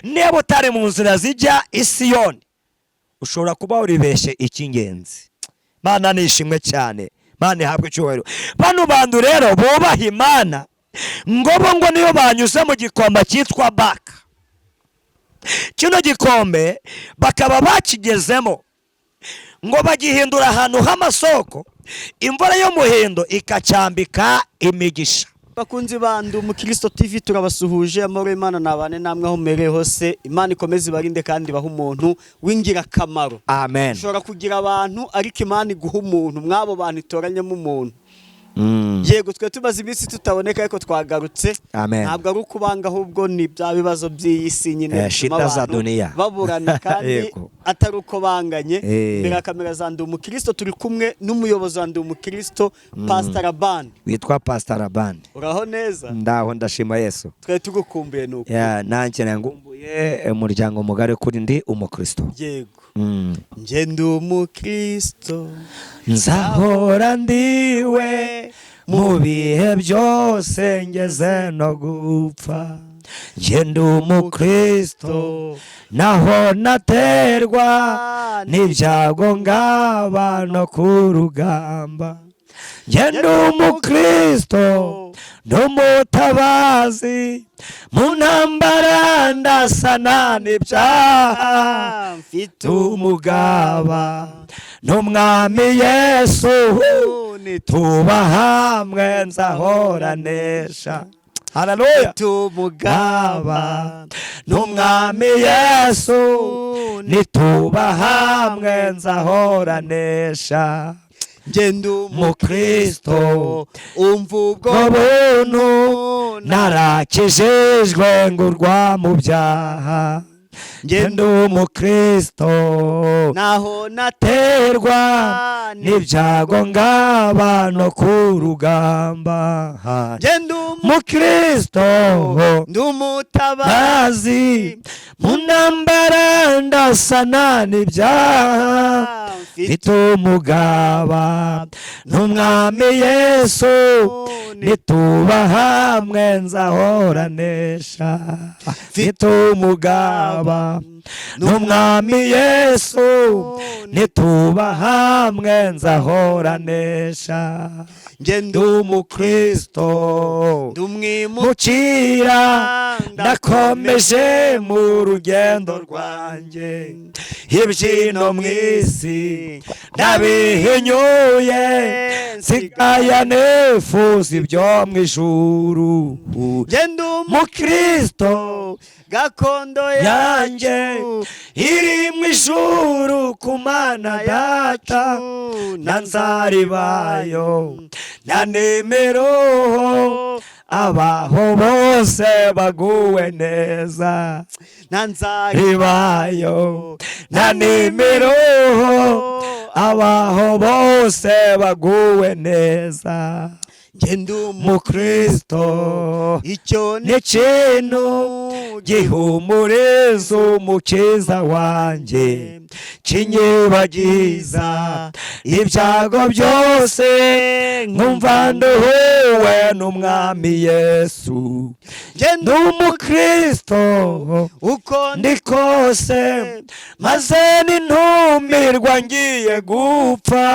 Niba utari mu nzira zijya i Siyoni, ushobora kuba uribeshye icy'ingenzi. Mana nishimwe cyane, Mana ihabwe icyubahiro. Bano bantu rero bubaha Imana, ngo bo ngo niyo banyuze mu gikombe cyitwa Baka, kino gikombe bakaba bakigezemo, ngo bagihindura ahantu h'amasoko, imvura y'umuhindo ikacyambika imigisha. Bakunzi bandi Umukristo TV, turabasuhuje. Amahoro y'Imana nabane namwe aho muhereye hose. Imana ikomeze ibarinde kandi ibahe umuntu w'ingirakamaro. Amen. Ushobora kugira abantu, ariko Imana iguha umuntu mw'abo bantu itoranyemo umuntu. Yego, twe tumaze iminsi tutaboneka, ariko twagarutse. Amen. Ntabwo ari ukubanga, ahubwo ni bya bibazo by'iyi si nyine bituma Shida za abantu dunia. baburana kandi atari uko banganye. Imbere ya kamera za Ndi Umukristo turi kumwe n'umuyobozi wa Ndi Umukristo, Pastor Rabani. Witwa Pastor Rabani. Uraho neza? Ndaho, ndashima Yesu. Twari tugukumbuye nuko. Ya, nanjye ngumbuye umuryango mugari kuri Ndi Umukristo. Yego. Njye ndi umukristo. Nzahora ndiwe mu bihe byose, ngeze no gupfa. Njye ndi umukristo, naho naterwa n'ibyago, ngaba no ku rugamba. Njye ndi umukristo, ndi umutabazi mu ntambara, ndasana n'ibyaha. Mfite Umugaba n'Umwami Yesu, tuba hamwe nzahoranesha. Haleluya! Umugaba n'Umwami Yesu, nituba hamwe nzahoranesha. Njye ndi Umukristo, umva ubwo ubuntu, narakijijwe ngurwa mu byaha. Njye ndi umukristo, naho terwa n'ibyago, ngaba no ku rugamba. Njye ndi Mukristo, ndi umutabazi bazi mu ntambara, ndasana n'ibyaha, mfite umugaba n'Umwami Yesu, nituba hamwe nzahoranesha. Mfite umugaba n'Umwami Yesu, nituba hamwe nzahoranesha. Njye ndi ndi umukristo, ndi umwimu mukira, ndakomeje mu rugendo rwanjye. Ibyino mu isi ndabihinyuye, nsigaye nifuza ibyo mu ijuru. Njye ndi Mukristo, gakondo yanjye yacu iri mu ijuru ku Mana Data, na nzaribayo na nimero, abaho bose baguwe neza. Na nzari Ribayo na nimero, abaho bose baguwe neza. Njye ndi Mukristo, icyo ni ikintu gihumuriza Umukiza wanjye, kinyibagiza ibyago byose, nkumva nduhuwe n'Umwami Yesu. Njye ndi umukristo, uko ndi kose, maze nintumirwa ngiye gupfa,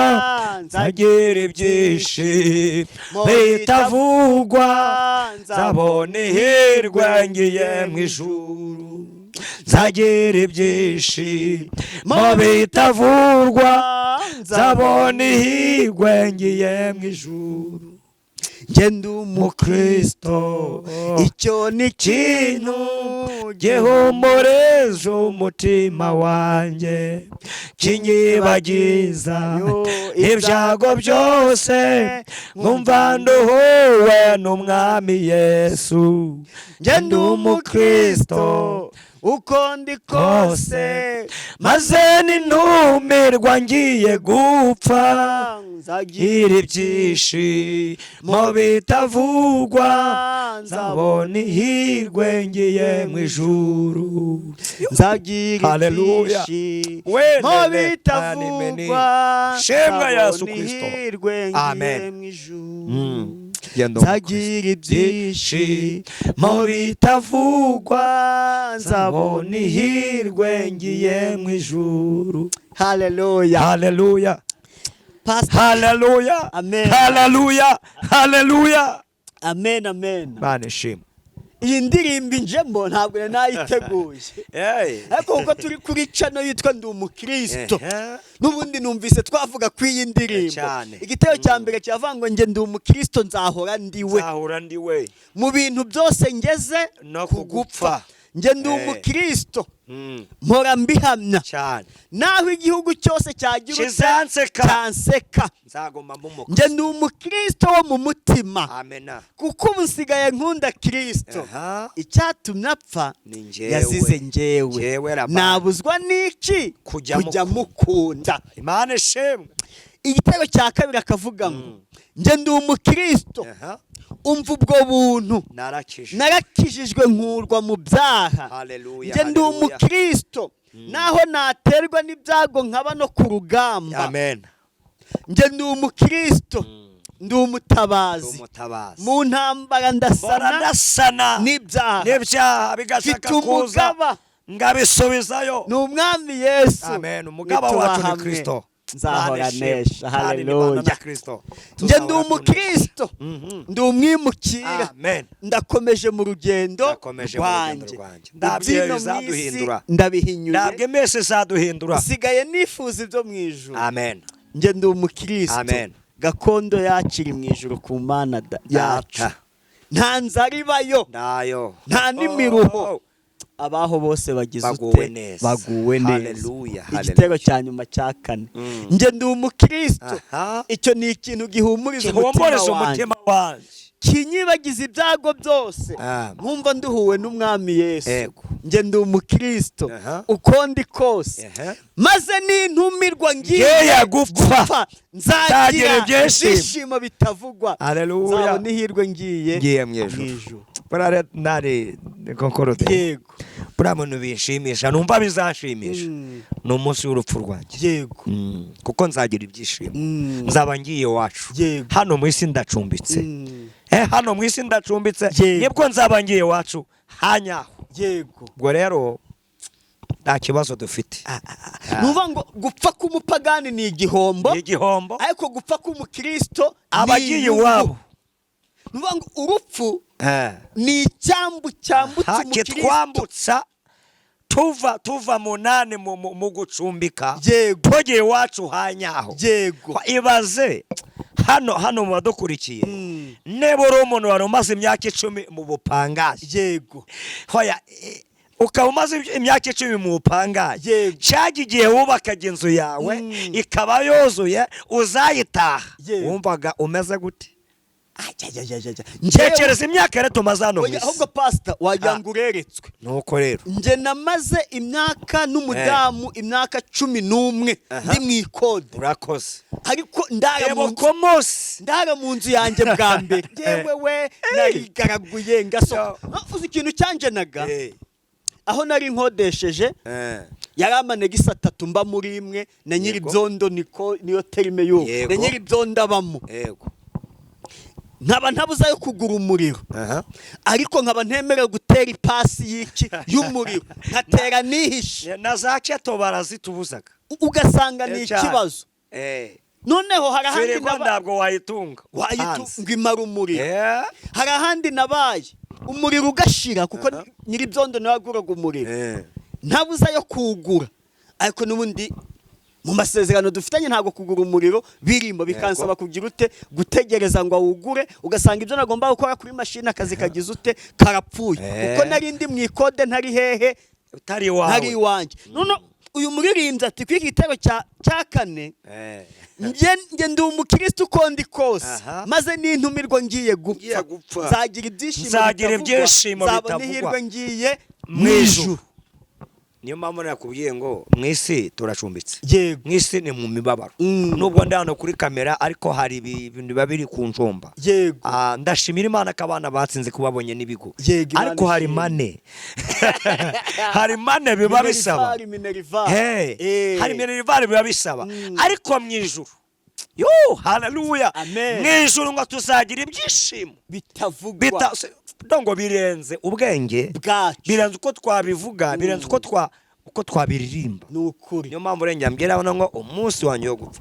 nzagira ibyishimo bitavugwa, nzabona ihirwe ngiye mu ijuru. Nzagira ibyishimo bitavurwa, nzabona ihirwe ngiye mu ijuru. Njye ndi Umukristo, icyo ni ikintu gihumuriza umutima wanjye, kinyibagiza ibyago byose, nkumva nduhuwe n'Umwami Yesu. Njye ndi umukristo, uko ndi kose, maze nintumirwa ngiye gupfa, nzagira gira ibyishimo bitavugwa, nzabona ihirwe ngiye mu ijuru. Nzagira Haleluya. ibyishimo Wenene, bitavugwa, Shemwa Yesu nzabona Kristo. ihirwe ngiye Amen. mu ijuru. Genda. Nzagira ibyishimo bitavugwa, nzabona ihirwe ngiye mu ijuru. Haleluya. Haleluya. Pastor. Haleluya. Amen. Haleluya, haleluya. Amen, amen. Mana ishimwe. Iyi ndirimbo injemo, ntabwo nari nayiteguye, ariko kuko turi kuri channel yitwa Ndi Umukristo, n'ubundi numvise twavuga ku iyi ndirimbo. Cyane. Igitero cya mbere kiravuga ngo: "Njye ndi umukristo, nzahora ndiwe Nzahora ndiwe mu bintu byose ngeze no kugupfa." Kugupfa. Njye ndi umukristo, mpora mbihamya, naho igihugu cyose cyagira ute? Kizanseka. Cyanseka. Nzaguma mu Njye ndi umukristo wo mu mutima, Amena. kuko ubu nsigaye nkunda Kristo. Icyatumye apfa Ni njyewe. yazize njyewe. Njyewe Labani. Nabuzwa n'iki Kujya kujya mukunda? Imana ishimwe. Igitego cya kabiri akavuga ngo: "Njye ndi umukristo, umva ubwo buntu, Narakije. narakijijwe nkurwa mu byaha." Haleluya. Njye ndi Haleluya. umukristo, naho naterwa n'ibyago nkaba no ku rugamba. Amen. Njye ndi umukristo, ndi umutabazi. Umutabazi. Mu ntambara Mbora ndasana ndasana n'ibyaha. N'ibyaha bigashaka Mfite kuza, umugaba, ngabisubizayo. ni Umwami Yesu. Amen. Umugaba Nituba wacu ni hamwe, Kristo. nzahora Imana ishimwe. nesha. Kandi nibana Haleluya. na Kristo, Njye ndi tuzahora umukristo, ndi umwimukira, Amen. ndakomeje mu rugendo Ndakomeje mu rugendo rwanjye. rwanjye. Ndabyo Ibyino mu isi bizaduhindura. ndabihinyuye, Ntabwo iminsi izaduhindura. nsigaye nifuza ibyo mu ijuru. Amen. Njye ndi umukristo, Amen. gakondo yacu iri mu ijuru ku Mana yacu. Data. Nta nzara ibayo, Nayo. nta n'imiruho. Oh. Abaho bose bagize Baguwe ute? neza. Baguwe neza. Haleluya, haleluya. Igitego cya nyuma cya kane: "Njye ndi umukristo, icyo ni ikintu gihumuriza umutima Gihumuriza wanjye, umutima wanjye. kinyibagiza ibyago byose, nkumva nduhuwe n'Umwami Yesu." "Njye ndi umukristo uko ndi kose, maze nintumirwa ngiye Ngiye gupfa, nzagira nzagira ibyishimo." ibyishimo bitavugwa, Haleluya. nzabona ihirwe ngiye Ngiye mu ijuru. ijuru. Buriya nari concorde. Yego. Buriya bintu binshimisha, numva bizanshimisha, ni umunsi w'urupfu rwanjye. Kuko nzagira ibyishimo, nzaba ngiye iwacu. Hano mu isi ndacumbitse. Hano mu isi ndacumbitse. Nibwo nzaba ngiye iwacu hanyaho. Ubwo rero nta kibazo dufite. Ni ukuvuga ngo gupfa k'umupagani ni igihombo, Ni igihombo. ariko gupfa k'umukristo ni Abagiye inyungu. iwabo. Ni ukuvuga ngo urupfu ni icyambu cyambutse umukristo. Kitwambutsa tuva munani mu gucumbika, tugiye iwacu hanyaho. Ibaze hano mu badukurikiye, niba uri umuntu wari umaze imyaka 10 mu bupangayi, hoya ukaba umaze imyaka 10 mu bupangayi, cyajya igihe wubakaga inzu yawe ikaba yuzuye uzayitaha, wumvaga umeze gute? Ajajajajaj. Njyewe Tekereza imyaka rero tumaze hano mu Oya, isi. ahubwo pasita, wagira ngo ureretswe. Nuko rero Njye namaze imyaka n'umudamu imyaka 11 ndi mu ikode, Urakoze. ariko ndara mu nzu, Ebuka umunsi ndara mu nzu yanjye bwa mbere, yewe we, narigaraguye ngasohoka. Uzi ikintu cyanjenaga? Aho nari nkodesheje yari amanegisi 3, mba muri imwe na nyiri byondo, niko niyo terme y'ubu, na nyiri byondo abamo. Nkaba ntabuze ayo kugura umuriro, ariko nkaba ntemerewe gutera ipasi y'iki y'umuriro, nkatera nihishe. Na za keto barazitubuzaga. Ugasanga ni Cyane. ikibazo. Noneho hari ahandi Firigo ntabwo wayitunga hanze. Ngo imara umuriro. Hari ahandi nabaye umuriro ugashira, kuko nyir'ibyondo nawe aguraga umuriro, ntabuze ayo kuwugura, ariko n'ubundi mu masezerano dufitanye ntabwo kugura umuriro birimo, bikansaba kugira ute? Gutegereza ngo awugure. Ugasanga ibyo nagomba gukora kuri mashini, akazi kagize ute? Karapfuye, kuko nari ndi mu ikode, ntari hehe? Utari iwawe. Ntari iwanjye. None uyu muririmbyi ati kuri iki gitero cya kane: "Njye ndi umukristo uko ndi kose, maze nintumirwa ngiye gupfa, Ngiye gupfa. nzagira ibyishimo Nzagira bitavugwa, ibyishimo nzabona bitavugwa. ihirwe ngiye Mu mu ijuru." ijuru." Niyo mpamvu nakubwiye ngo mu isi turacumbitse. Mu isi ni mu mibabaro. Nubwo ndi hano kuri kamera, ariko hari ibintu biba biri ku njomba. Ndashimira Imana ko abana batsinze, kubabonye n'ibigo. Yego, Imana Ariko hari ishimwe. mane, hari mane biba bisaba. Minerval, minerval. Hey, hari minerval biba bisaba, ariko mu ijuru Yo, haleluya! Amen. Mu ijuru ngo tuzagira ibyishimo bitavugwa. Bita ngo birenze ubwenge bwacu. Birenze uko twabivuga, birenze uko twabiririmba. Ni ukuri. Niyo mpamvu urengera mbwira abana ngo umunsi wanjye wo gupfa,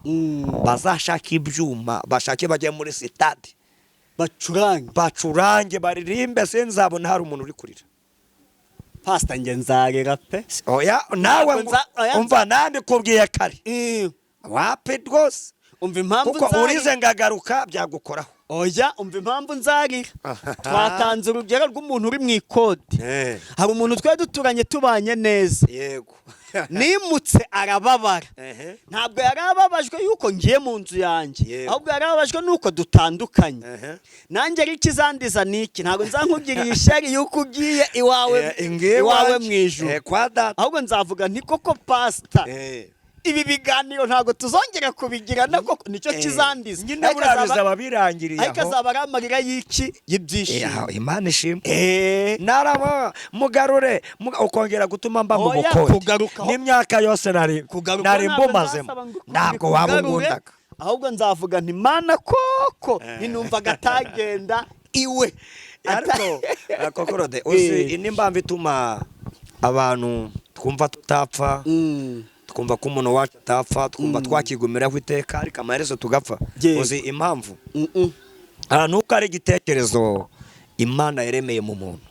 bazashaka ibyuma, bashake bajye muri sitade, bacurange, bacurange, baririmbe, sinzabona hari umuntu uri kurira. Pasita, njye nzarira pe. Oya, nawe Ntabwo oya, umva, nabikubwiye kare. Wapi rwose. Umva impamvu Kuko nzarira. urize ngagaruka byagukoraho. Oya, umva impamvu nzarira. Twatanze urugero rw'umuntu uri mu ikode. Hari umuntu twari duturanye, tubanye neza. Nimutse arababara. Ntabwo yari ababajwe yuko ngiye mu nzu yanjye, ahubwo yari ababajwe nuko dutandukanye. Nanjye ariko ikizandiza ni iki? Ntabwo nzankugiriye ishyari yuko ugiye iwawe, Ngiye iwawe iwanjye. mu ijuru. Kwa data. Ahubwo nzavuga nti: "Koko pasita, ibi biganiro ntabwo tuzongera kubigirana koko." Nicyo kizandiza. Nyine Ariko buriya bizaba birangiriye ariko aho. Azaba ari amarira y'iki? Y'ibyishimo. Imana ishimwe. Naraba mugarure, ukongera gutuma mba mu Oya, bukode kugarukaho. N'imyaka yose nari Kugaruka nari ntabwo mbumazemo. nzasaba ngo Ntabwo waba kugarure, unkundaga. ahubwo nzavuga nti: "Mana koko, ninumvaga atagenda iwe." Ariko kokorode, uzi ini mpamvu ituma abantu twumva tutapfa, twumva ko umuntu wacu atapfa, twumva twakigumiraho iteka, ariko amaherezo tugapfa? Uzi impamvu? Mm-mm. Nuko ari igitekerezo Imana yaremeye mu muntu.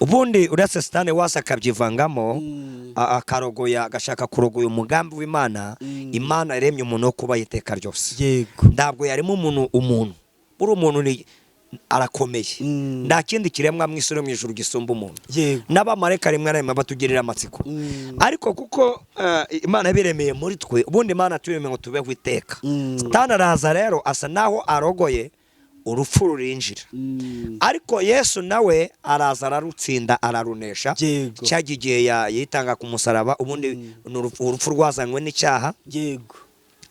Ubundi uretse Sitani wese akabyivangamo, akarogoya, agashaka kurogoya umugambi w'Imana. Imana yaremye umuntu wo kubaho iteka ryose. Ntabwo yarema umuntu, uri umuntu ni arakomeye. Nta kindi kiremwa mu isi no mu ijuru gisumba umuntu. N'abamarayika rimwe na rimwe batugirira amatsiko. Ariko kuko Imana yabiremeye muri twe, ubundi Imana turemeye ngo tubeho iteka. Sitani araza rero asa naho arogoye, urupfu rurinjira. Ariko Yesu nawe araza, ararutsinda, ararunesha. Cya igihe yitanga ku musaraba, ubundi ni urupfu rwazanywe n'icyaha.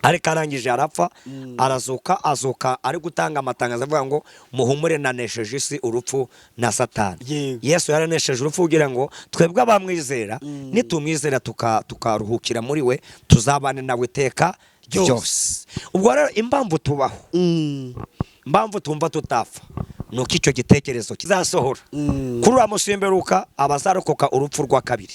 Ariko arangije arapfa, arazuka, azuka ari gutanga amatangazo avuga ngo: "Muhumure, nanesheje isi, urupfu na Satani." Yesu yaranesheje urupfu kugira ngo twebwe abamwizera, nitumwizera tukaruhukira muri we, tuzabane nawe iteka ryose. Ryose. Ubwo rero impamvu tubaho, impamvu tumva tutapfa, ni uko icyo gitekerezo kizasohora. Kuri uriya munsi w'imperuka, abazarokoka urupfu rwa kabiri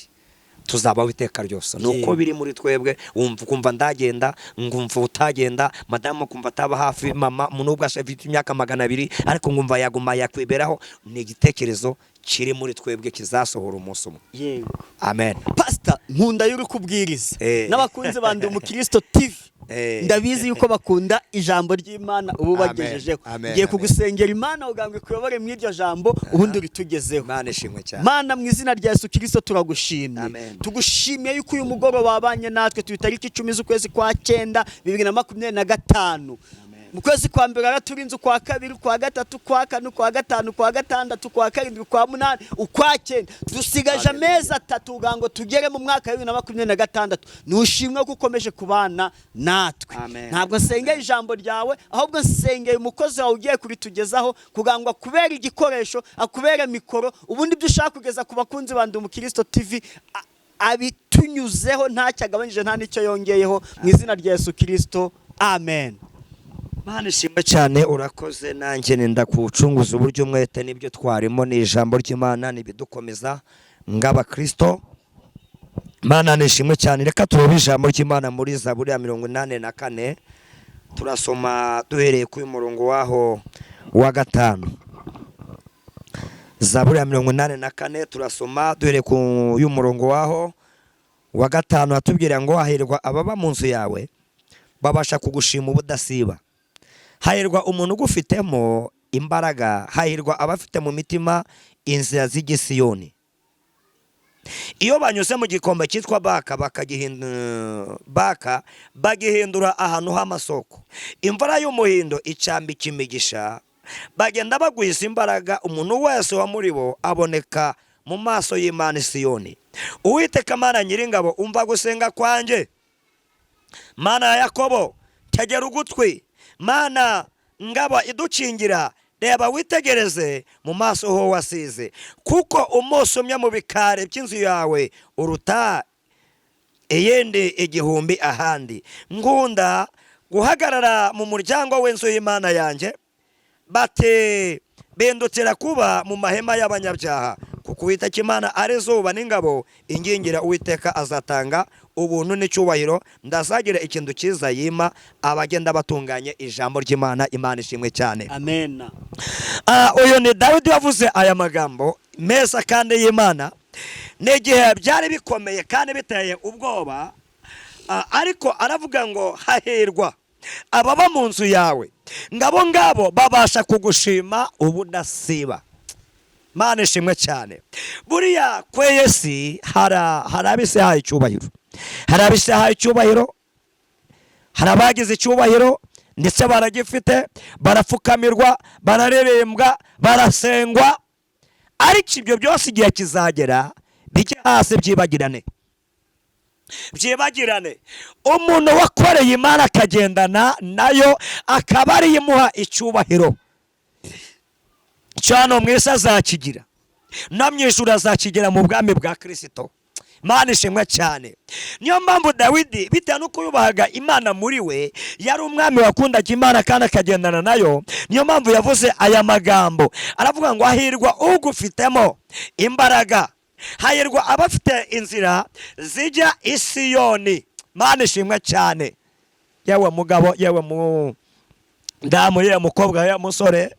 tuzabaho iteka ryose. Ni uko biri muri twebwe. Wumva ukumva ndagenda, ngumva utagenda, madamu ukumva ataba hafi, mama nubwo afite imyaka 200, ariko ngumva yaguma yakwiberaho. Ni igitekerezo kiri muri twebwe kizasohora umunsi umwe. Amen. Pasita, nkunda iyo uri kubwiriza. N'abakunzi ba Ndi Umukristo TV, ndabizi yuko bakunda ijambo ry'Imana ubu Amen. bagejejeho. Amen. Ngiye Amen. kugusengera Imana kugira ngo ikuyobore mu iryo jambo, ubundi uritugezeho. Imana ishimwe cyane. Mana, mu izina rya Yesu Kirisito, turagushimye. Amen. Tugushimiye yuko uyu mugoroba wabanye natwe. Turi tariki 10 z'ukwezi kwa cyenda 2025. Mu kwezi kwa mbere waraturinze, ukwa kabiri, ukwa gatatu, ukwa kane, ukwa gatanu, ukwa gatandatu, ukwa karindwi, ukwa munani, ukwa cyenda. Dusigaje amezi 3 kugira ngo tugere mu mwaka wa 2026. Nushimwe ko ukomeje kubana natwe. Amen. Ntabwo nsengeye ijambo ryawe, ahubwo nsengeye umukozi wawe ugiye kuritugezaho, kugira ngo akubere igikoresho, akubere mikoro, ubundi ibyo ushaka kugeza ku bakunzi ba Ndi Umukristo TV abitunyuzeho ntacyo agabanyije, nta n'icyo yongeyeho. Mu izina rya Yesu Kirisito, amen. Mana ishimwe cyane, urakoze. Nanjye nenda kuwucunguza uburyo umwete n'ibyo twarimo ni ijambo ry'Imana, ni ibidukomeza ng'abakristo. Mana nishimwe cyane. Reka turebe ijambo ry'Imana muri Zaburi ya 84. Turasoma duhereye kuri murongo waho wa 5. Zaburi ya 84, turasoma duhereye ku y'umurongo waho wa 5, atubwira ngo: "Hahirwa ababa mu nzu yawe, babasha kugushima ubudasiba. Hahirwa umuntu ugufitemo imbaraga, hahirwa abafite mu mitima inzira z'igisiyoni. Iyo banyuze mu gikombe cyitwa Baka, baka bagihindura ahantu h'amasoko. Imvura y'umuhindo icambika imigisha. Bagenda bagwiza imbaraga, umuntu wese wa muri bo aboneka mu maso y'Imana Isiyoni. Uwiteka Mana Nyiringabo, umva gusenga kwanjye. Mana ya Yakobo, tegera ugutwi. Mana ngaba idukingira, reba witegereze mu maso ho wasize, kuko umunsi umwe mu bikari by'inzu yawe uruta iyindi 1000 ahandi. Ngunda Guhagarara mu muryango w'inzu y'Imana yanjye, bati bindutira kuba mu mahema y'abanyabyaha, kuko Uwiteka Imana ari izuba n'ingabo ingingira. Uwiteka azatanga ubuntu n'icyubahiro, ndazagira ikintu cyiza yima abagenda batunganye. Ijambo ry'Imana, Imana ishimwe cyane. Amena. Uyu ni Dawidi wavuze aya magambo meza kandi y'Imana. Ni igihe byari bikomeye kandi biteye ubwoba, ariko aravuga ngo hahirwa ababa mu nzu yawe, ngabo ngabo babasha kugushima ubudasiba. Mana ishimwe cyane. Buriya kweyesi hari ab'isi yahaye icyubahiro, hari ab'isi yahaye icyubahiro, hari abagize icyubahiro ndetse baragifite, barapfukamirwa, bararirimbwa, barasengwa, ariko ibyo byose igihe kizagera bijye hasi, byibagirane, byibagirane. Umuntu wakoreye Imana akagendana nayo, akaba ariyo imuha icyubahiro cyane, mu isi azakigira, no mu ijuru azakigera mu bwami bwa Kirisito. Imana ishimwe cyane. Niyo mpamvu Dawidi, bitewe n'uko yubahaga Imana muri we, yari umwami wakundaga Imana kandi akagendana nayo, niyo mpamvu yavuze aya magambo. Aravuga ngo hahirwa ugufitemo imbaraga, hahirwa abafite inzira zijya i Siyoni. Imana ishimwe cyane. Yewe mugabo, yewe mudamu, yewe mukobwa, yewe musore,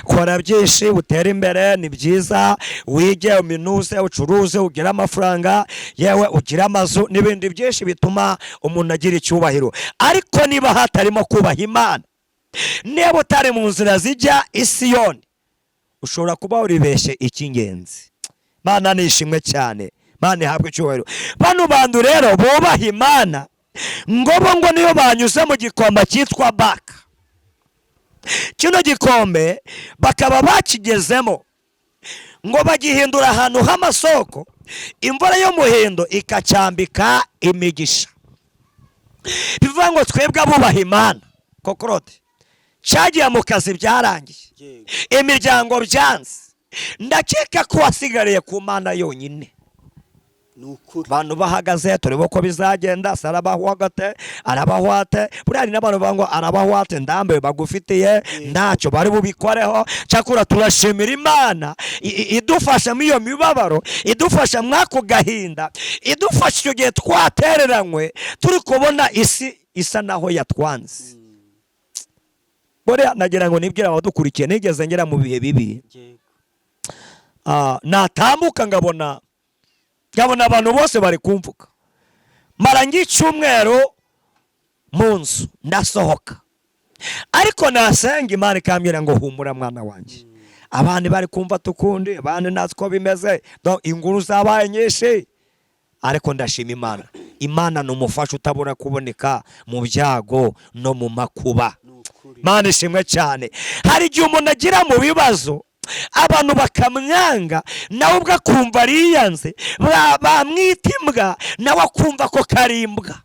kora byinshi utere imbere, ni byiza, wige, uminuze, ucuruze, ugire amafaranga, yewe ugire amazu n'ibindi byinshi bituma umuntu agira icyubahiro. Ariko niba hatarimo kubaha Imana, niba utari mu nzira zijya i Siyoni, ushobora kuba uribeshye icy'ingenzi. Mana nishimwe cyane, Mana ihabwe icyubahiro. Bano bantu rero bubaha Imana, ngo bo ngo niyo banyuze mu gikombe cyitwa Baka, kino gikombe bakaba bakigezemo, ngo bagihindura ahantu h'amasoko, imvura y'umuhindo ikacyambika imigisha. Bivuga ngo twebwe abubaha Imana, Kokorode cyagiye mu kazi byarangiye, imiryango byanze, ndakeka ko wasigariye ku Mana yonyine. Abantu bahagaze turebe uko bizagenda. Se arabahwagate, arabahwate. Buriya hari n'abantu bavuga ngo arabahwate, ndambe bagufitiye ntacyo bari bubikoreho. Cyakora turashimira Imana idufasha muri iyo mibabaro, idufasha mw'ako gahinda, idufasha icyo gihe twatereranywe, turi kubona isi isa naho yatwanze. Buriya nagira ngo nibwire abadukurikiye, nigeze ngera mu bihe bibi, natambuka ngabona abantu bose bari kumvuga, mara ng'icyumweru mu nzu ndasohoka, ariko nasenga Imana ikambwira ngo humura mwana wanjye, abandi bari kumva tukundi, abandi ntazi ko bimeze, inkuru zabaye nyinshi, ariko ndashima Imana. Imana ni umufasha utabura kuboneka mu byago no mu makuba. Imana ishimwe cyane. Hari igihe umuntu agira mu bibazo, abantu bakamwanga, nawe ubwo akumva ariyanze, bamwita imbwa nawe akumva ko kari imbwa,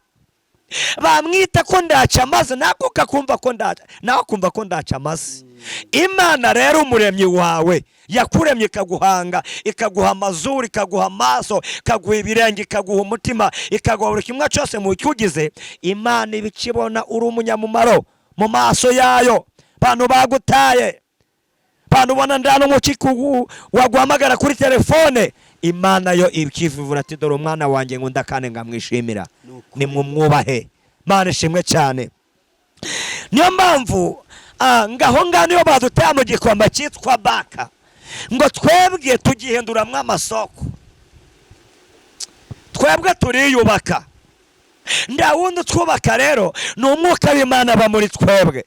bamwita ko ndaca amazi nako kakumva ko ndaca, nawe akumva ko ndaca amazi. Imana rero umuremyi wawe yakuremye, ikaguhanga, ikaguha amazuru, ikaguha amaso, ikaguha ibirenge, ikaguha umutima, ikaguha buri kimwe cyose mu cyugize, Imana ibikibona uri umunyamumaro mu maso yayo. Abantu bagutaye, abantu ubona nda n'umuki waguhamagara kuri telefone, Imana yo ikivuvura ati dore umwana wanjye nkunda kandi ngamwishimira, nimumwubahe. Imana ishimwe cyane. Niyo mpamvu ngaho ngaho niyo baduteye mu gikombe cyitwa Baka, ngo twebwe tugihinduramwo amasoko, twebwe turiyubaka, nta wundi utwubaka. Rero ni umwuka w'Imana aba muri twebwe,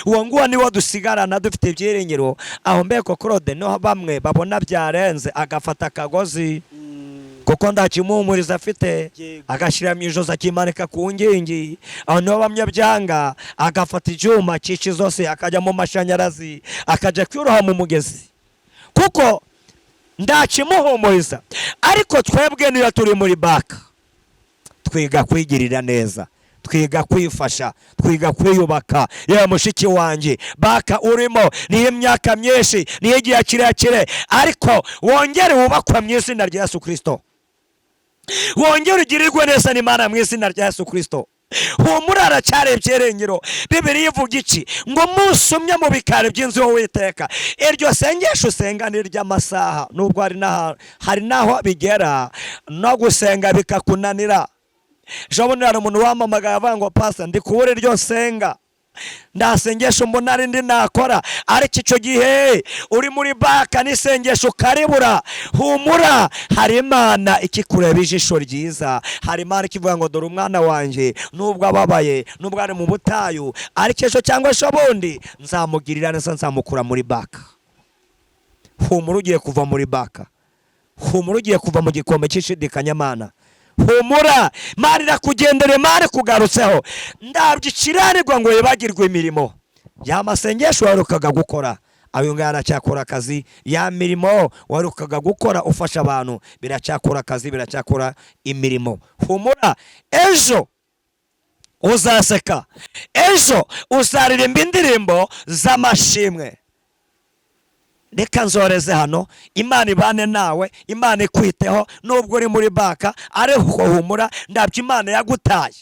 uwo nguwo niwo dusigarana dufite ibyiringiro. Aho mbeko Claude niho bamwe babona byarenze, agafata akagozi kuko nta kimuhumuriza afite, agashyira mu ijosi, akimanika ku nkingi. Aho niho bamwe byanga, agafata icyuma cyica izosi, akajya mu mashanyarazi, akajya kwiroha mu mugezi kuko nta kimuhumuriza. Ariko twebwe niyo turi muri Baka, twiga kwigirira neza, twiga kwifasha, twiga kwiyubaka. Yewe mushiki wanjye, Baka urimo niyo imyaka myinshi, niyo igihe kirekire, ariko wongere wubakwe mu izina rya Yesu Kirisito, wongere ugirirwe neza n'Imana mu izina rya Yesu Kirisito. Humura, haracyari ibyiringiro. Bibiliya ivuga iki? Ngo musumye mu bikari by'inzu y'Uwiteka. Iryo sengesho usenga ni iry'amasaha, nubwo hari n'aho bigera no gusenga bikakunanira. Ejo bundi hari umuntu wamamagaye avuga ngo: "Pastor, ndi kubura iryo senga, ndasengesho mbona ari ndi nakora." Ariko icyo gihe uri muri baka n'isengesho ukaribura, humura, hari Imana ikikureba ijisho ryiza. Hari Imana ikivuga ngo: "Dore umwana wanjye, nubwo ababaye, nubwo ari mu butayu, ariko ejo cyangwa ejo bundi nzamugirira neza, nzamukura muri baka." Humura, ugiye kuva muri baka. Humura, ugiye kuva mu gikombe cy'ishidikanyamana. Humura, Imana irakugendera, Imana ikugarutseho. Ndabyo ikiranirwa ngo wibagirwe imirimo ya masengesho waherukaga gukora, ayo ngayo aracyakora akazi. Ya mirimo waherukaga gukora ufasha abantu biracyakora akazi, biracyakora imirimo. Humura, ejo uzaseka, ejo uzaririmba indirimbo z'amashimwe. Reka nzoreze hano. Imana ibane nawe, Imana ikwiteho nubwo uri muri baka, ariko humura, ndabyo Imana yagutaye.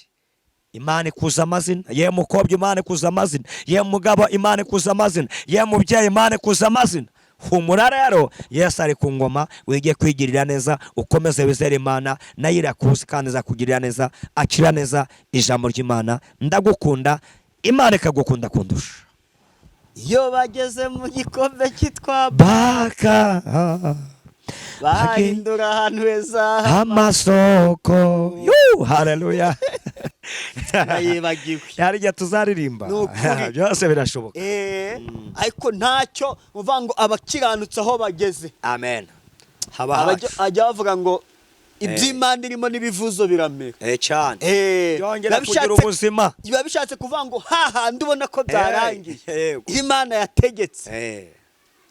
Imana ikuza amazina. Ye mukobwa, Imana ikuza amazina. Ye mugabo, Imana ikuza amazina. Ye mubyeyi, Imana ikuza amazina. Humura rero, Yesu ari ku ngoma. Wige kwigirira neza, ukomeze wizere Imana, nayo irakuzi kandi izakugirira neza. Akira neza ijambo ry'Imana. Ndagukunda, Imana ikagukunda kundusha. Iyo bageze mu gikombe cyitwa baka, bahindura ahantu heza amasoko yu haleluya. Nayibagiwe. Hari igihe tuzaririmba. Ni ukuri. Byose birashoboka. Ariko ntacyo uvuga ngo abakiranutse aho bageze. Amen, haba hacu. Ajya bavuga ngo iby'Imana irimo n'ibivuzo biramera. Cyane. Byongera Biba kugira ubuzima. Biba bishatse kuvuga ngo hahandi ubona ko byarangiye, Yego. Imana yategetse,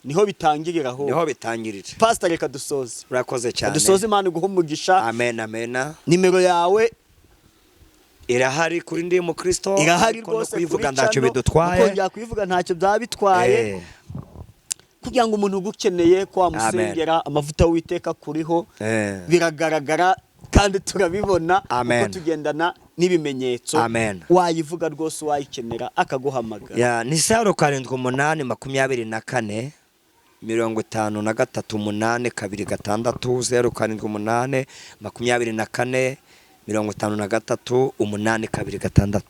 niho bitangirira aho. Niho bitangirira. Pastor, reka dusoze. Urakoze cyane. Dusoze, Imana iguhe umugisha. Amen, amen. Nimero yawe Irahari kuri Ndi Mukristo. Irahari ariko no rwose kuyivuga kuri ntacyo channel. bidutwaye. Ukongera kuyivuga ntacyo byaba bitwaye, kugira ngo umuntu ugukeneye ko wamusengera, amavuta w'Uwiteka kuriho biragaragara kandi turabibona Amen. kuko tugendana n'ibimenyetso. Amen. Wayivuga rwose, wayikenera akaguhamagara. Ya, ni 078 24 53 826, 078 24 53 826.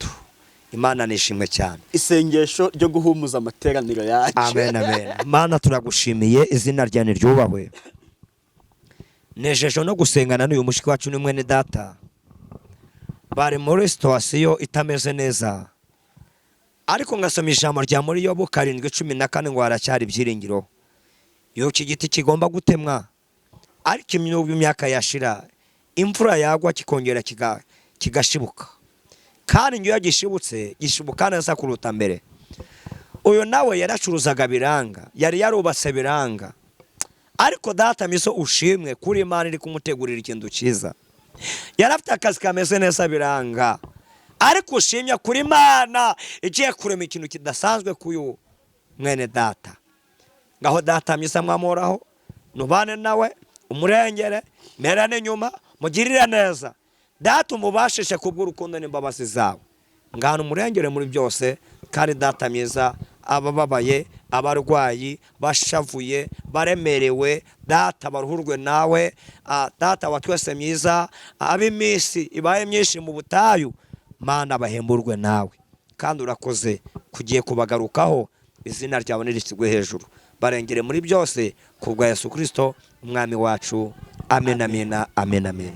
Imana nishimwe cyane. Isengesho ryo guhumuza amateraniro yacu. Amen, amen. Mana, turagushimiye, izina ryawe ryubahwe. Nejeje no gusengana n'uyu mushiki wacu, ni mwene data. Bari muri situation itameze neza, ariko ngasoma ijambo rya muri Yobu 7:14 ngo haracyari ibyiringiro. Iyo iki giti kigomba gutemwa, ariko imyubu imyaka yashira, imvura yagwa, kikongera kigashibuka, kandi iyo gishibutse gishibuka neza kuruta mbere. Uyu nawe yaracuruzaga biranga, yari yarubatse biranga, ariko data miso ushimwe kuri Imana iri kumutegurira ikintu cyiza. Yari afite akazi kameze neza biranga, ariko ushimye kuri Imana igiye kurema ikintu kidasanzwe k'uyu mwene data. Ngaho data mwiza, mwamuhoraho, nubane nawe, umurengere mbere n'inyuma, mugirire neza data, umubashishe kubw'urukundo n'imbabazi zawe. Ngana umurengere muri byose. Kandi data mwiza, abababaye, abarwayi, bashavuye, baremerewe, data baruhurwe nawe. Data wa twese mwiza, ab'iminsi ibaye myinshi mu butayu, Mana, bahemburwe nawe. Kandi urakoze kugiye kubagarukaho, izina ryawe nirishyirwe hejuru. Barengere muri byose ku bwa Yesu Kirisito umwami wacu. Amen, amen, amen, amen.